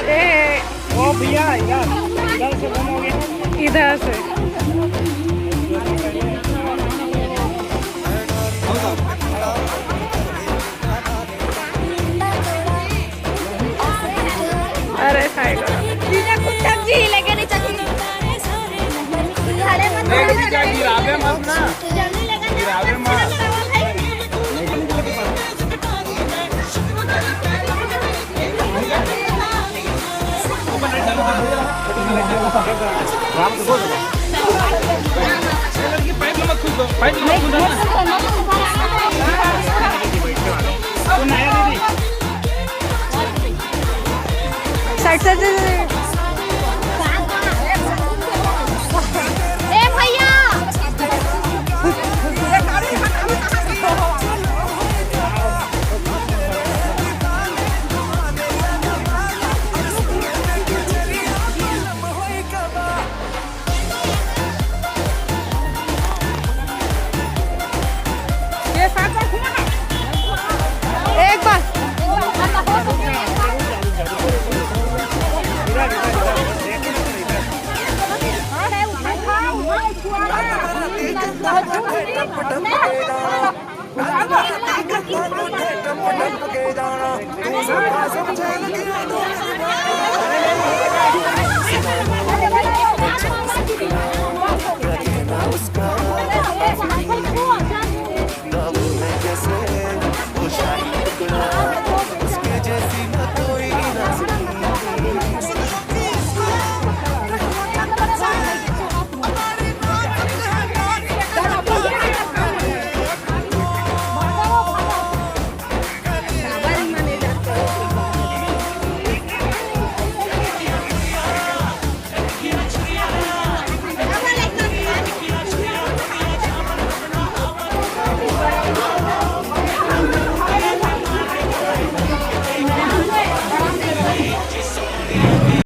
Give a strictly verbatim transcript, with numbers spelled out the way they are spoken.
ए, ओ भैया, इधर, इधर से घूमोगे? इधर से। अरे साइड। सब्जी लेके नहीं चली। गिरावे मत ना। गिरावे मत। Side, side, side. ए भैया। एक बार।